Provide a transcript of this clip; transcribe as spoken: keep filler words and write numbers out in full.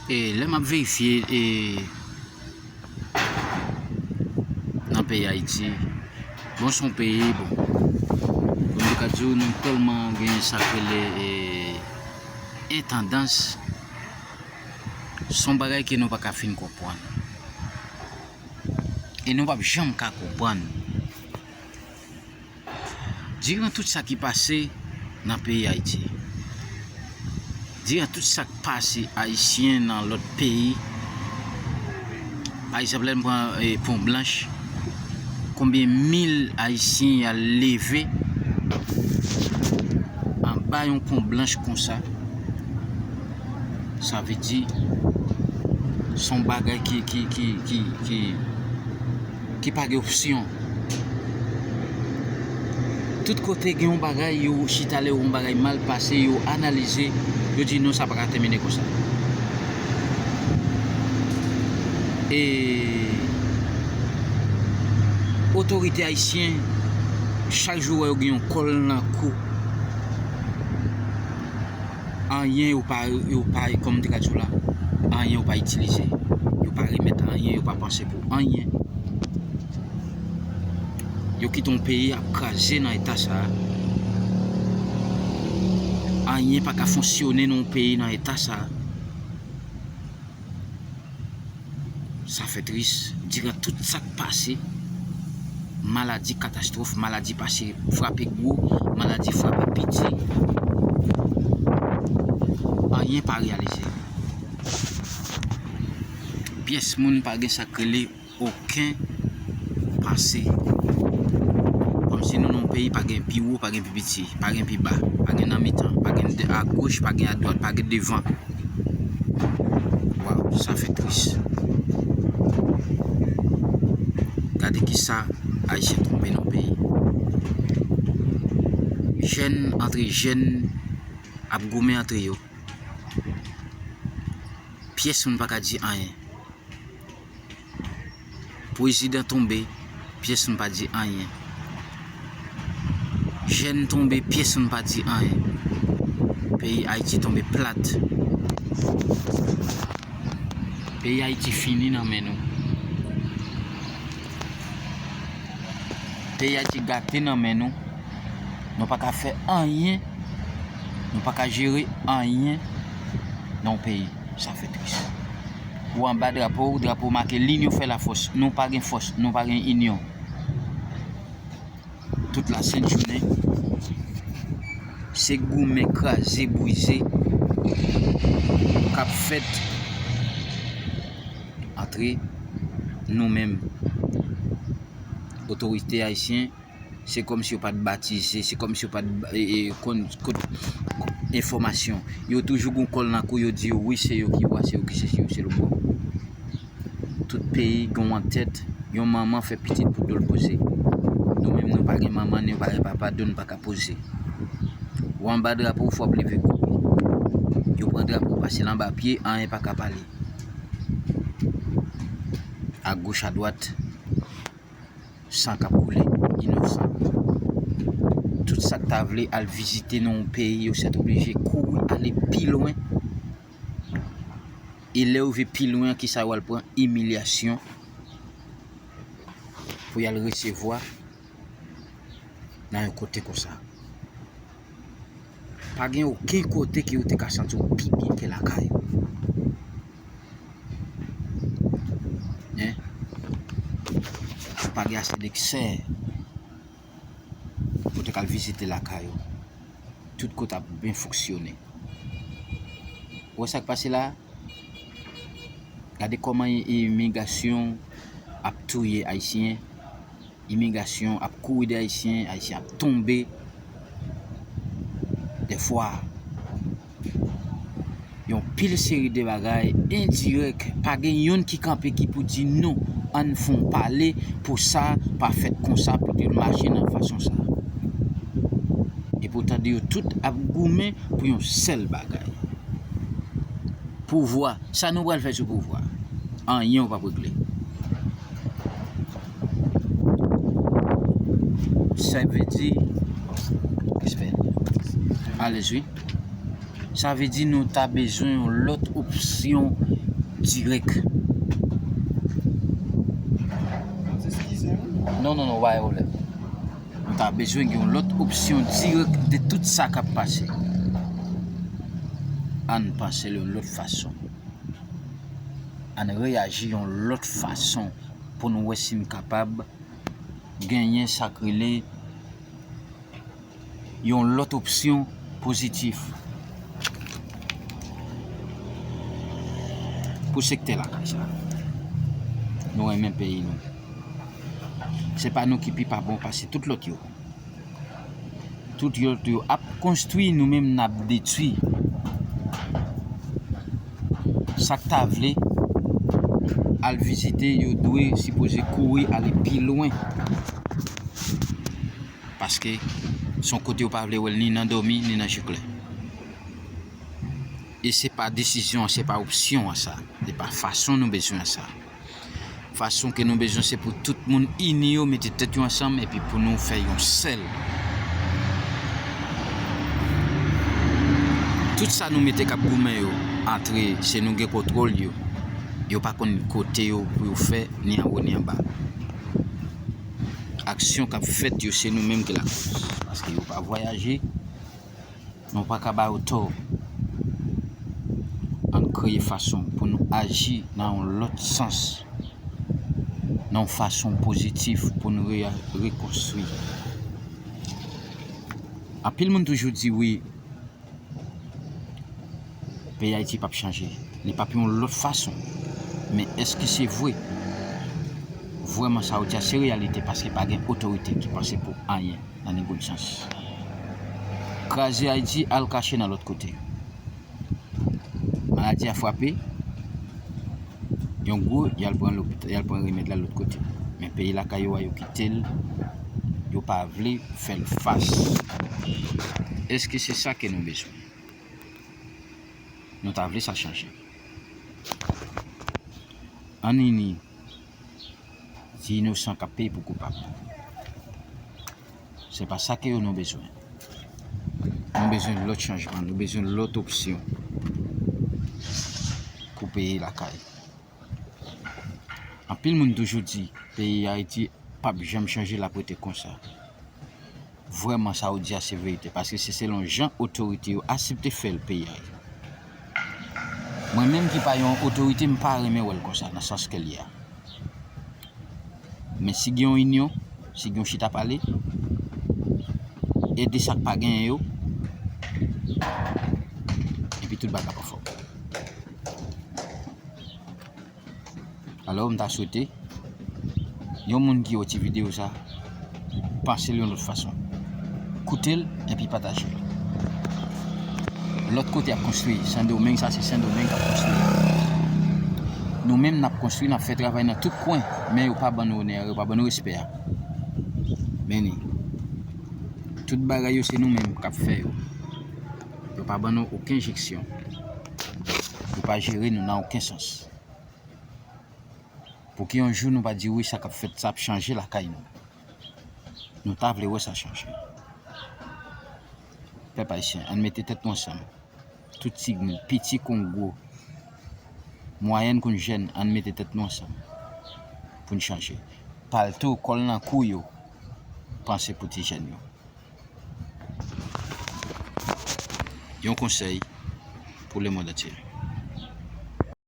E lè m ap verifye e nan peyi Ayiti, bon, se yon peyi, bon, pou m te ka di w, nou tèlman gen sa k rele e entandans, se yon bagay ke nou pa ka fin konprann. E nou p ap janm ka konprann. Diran tout sa ki pase nan peyi Ayiti, diran tout sa k pase Ayisyen nan lòt peyi, pa egzanp, lè n pran e, Pon Blanch, konbyen mil Ayisyen y al leve anba yon pon blanch konsa? Sa vle di, se yon bagay ki, ki, ki, ki, ki, ki pa gen opsyon. Tout kote gen yon bagay, yo chita lè yon bagay mal pase, yo analize, yo di non, sa pa ka tèmine konsa. E otorite ayisyen, chak jou wè yo gen yon kòl nan kou. Anyen yo pa, yo pa, kòm m te ka di w la, anyen yo pa itilize. Yo pa remèt anyen, yo pa panse pou anyen. Yo kite yon peyi ap kraze nan eta sa a. Anyen pa ka fonksyone nan yon peyi nan eta sa a. Sa fè tris. Diran tout sa k pase, maladi, katastwòf, maladi pase, frape gwo, maladi frape piti, anyen pa reyalize. Pyès moun pa gen sa k rele okenn pase. Kòmsi nou nan yon peyi, pa gen pi wo, pa gen pi piti, pa gen pi ba, pa gen nan mitan, pa gen de- agoch, pa gen adwat, pa gen devan. Waw, sa fè tris. Gade kisa Ayisyen twonpe nan peyi. Jèn antre jèn ap goumen antre yo. Pyès moun pa ka di anyen. Prezidan tonbe, pyès moun pa di anyen. Jèn tonbe, pyès moun pa di anyen. Peyi Ayiti tonbe plat. Peyi Ayiti fini nan men nou. Peyi Ayiti gate nan men nou. Nou pa ka fè anyen. Nou pa ka jere anyen nan yon peyi. Sa fè tris. Ou anba drapo, drapo make linyon fè lafòs. Nou pa gen fòs, nou pa gen inyon. Tout lasent jounen, se goumen, kraze, brize k ap fèt antre nou menm otorite ayisyen. Se kòmsi yo pa t batize, se kòmsi yo pa t ba- e, e, konn kot enfòmasyon. Yo toujou gon kòl nan kou, yo di yo wi, se yo ki wa, se yo ki sesi, yo se lobò. Tout peyi gon antèt, yon manman fè pitit pou do l poze. Nou menm nou pa gen manman, nou pa gen papa, do n pa ka poze. Ou anba drapo, fò w ap leve kouri. Yo pran drapo, pase l anba pye, anyen pa ka pale. Agoch, adwat, san k ap koule, inosan. Tout sa k ta vle al vizite nan yon peyi, yo sètoblije kouri ale pi lwen. E lè yo rive pi lwen, kisa yo al pran? Imilyasyon pou y al resevwa nan yon kote konsa. Pa gen okenn kote ke yo te ka santi yo pi byen ke lakay yo. Hein? Pa gen ase de sè pou te ka al vizite lakay yo. Tout kote ap byen fonksyone. Ou wè sa k pase la? Gade kòman i- imigrasyon ap touye Ayisyen. Imigrasyon ap kouri dèyè Ayisyen, Ayisyen ap tonbe. Dèfwa, yon pil seri de bagay endirèk, pa gen youn ki kanpe ki pou di non, ann fè yon pale pou sa pa fèt konsa, pou yo mache nan fason sa. E poutan yo tout ap goumen pou yon sèl bagay. Pouvwa. Sa nou pral fè sou pouvwa? Anyen ou p ap regle. Sa vle di, respè. Alèz wi. Sa vle di nou ta bezwen yon lòt opsyon Dirèk. Non, non, non, pa gen pwoblèm. Nou ta bezwen gen yon lòt opsyon dirèk de tout sa k ap pase. Ann panse l yon lòt fason. Ann reyaji yon lòt fason pou n wè si n kapab genyen sa k rele yon lòt opsyon pozitif pou sektè lakay sa. Nou renmen peyi nou. Se pa nou ki pi pa bon pase tout lòt yo. Tout lòt yo ap konstwi, nou menm n ap detwi. Sa k ta vle al vizite, yo dwe sipoze kouri ale pi lwen. Paske se yon kote yo pa vle wè l ni nan dòmi, ni nan je klè. E se pa desizyon an, se pa opsyon an sa. Se pa fason nou bezwen an sa. Fason ke nou bezwen se pou tout moun ini yo, mete tèt yo ansanm epi pou nou fè yon sèl. Tout sa nou mete k ap goumen yo antre, se nou gen kontwòl yo. Yo pa konn kote yo pou yo fè, ni anwo ni anba. Aksyon k ap fèt yo, se nou menm ki lakoz. Paske yo pa vwayaje, nou pa ka ba yo tò. Ann kreye fason pou nou aji nan yon lòt sans, nan yon fason pozitif pou nou re-, rekonstwi. Anpil moun toujou di, wi, peyi Ayiti p ap chanje. Li p ap yon lòt fason. Men èske se vre? Vrèman, sa yo di a se reyalite, paske pa gen otorite ki panse pou anyen nan negosans. Kraze Ayiti, al kache nan lòt kote. Maladi a frape, yon gwo, y al pran lopit-, y al pran remèd la lòt kote. Men peyi lakay yo a, yo kite l, yo pa vle fè l fas. Èske se sa ke nou bezwen? Nou ta vle sa chanje. Ann ini. Ti inosan k ap peye pou koupab. Se pa sa ke yo nou bezwen. Nou bezwen lòt chanjman, nou bezwen lòt opsyon pou peyi lakay. Anpil moun toujou di peyi Ayiti p ap janm chanje, l ap rete konsa. Vrèman, sa ou di a se verite, paske se selon jan otorite yo asepte fè l peyi a ye. Mwen menm ki pa yon otorite, m pa renmen wè l konsa, nan sans ke l ye a. Men si gen yon inyon, si gen yon chita pale, ede sa k pa genyen yo, epi tout bagay ap anfòm. Alò, m ta swete yon moun ki wè ti videyo sa, panse l yon lòt fason. Koute l epi pataje l. Lòt kote ap konstwi, Sendomeng, sa se Sendomeng k ap konstwi. Nou menm n ap konstwi, n ap fè travay nan tout kwen, men yo pa ban nou onè, yo pa ban nou respè a. Men ni, tout bagay yo se nou menm k ap fè yo. Yo pa ban nou okenn jeksyon. Yo pa jere nou nan okenn sans. Pou ke yon jou nou pa di wi, sa k ap fèt sa ap chanje lakay nou. Nou ta vle wè sa chanje. Pèp ayisyen, ann mete tèt nou ansanm. Tout timoun, piti kon gwo, mwayèn kon jèn, ann mete tèt nou ansanm pou n chanje. Palto, kòl nan kou yo, panse pou ti jèn yo. Yon konsèy pou lemonn antye.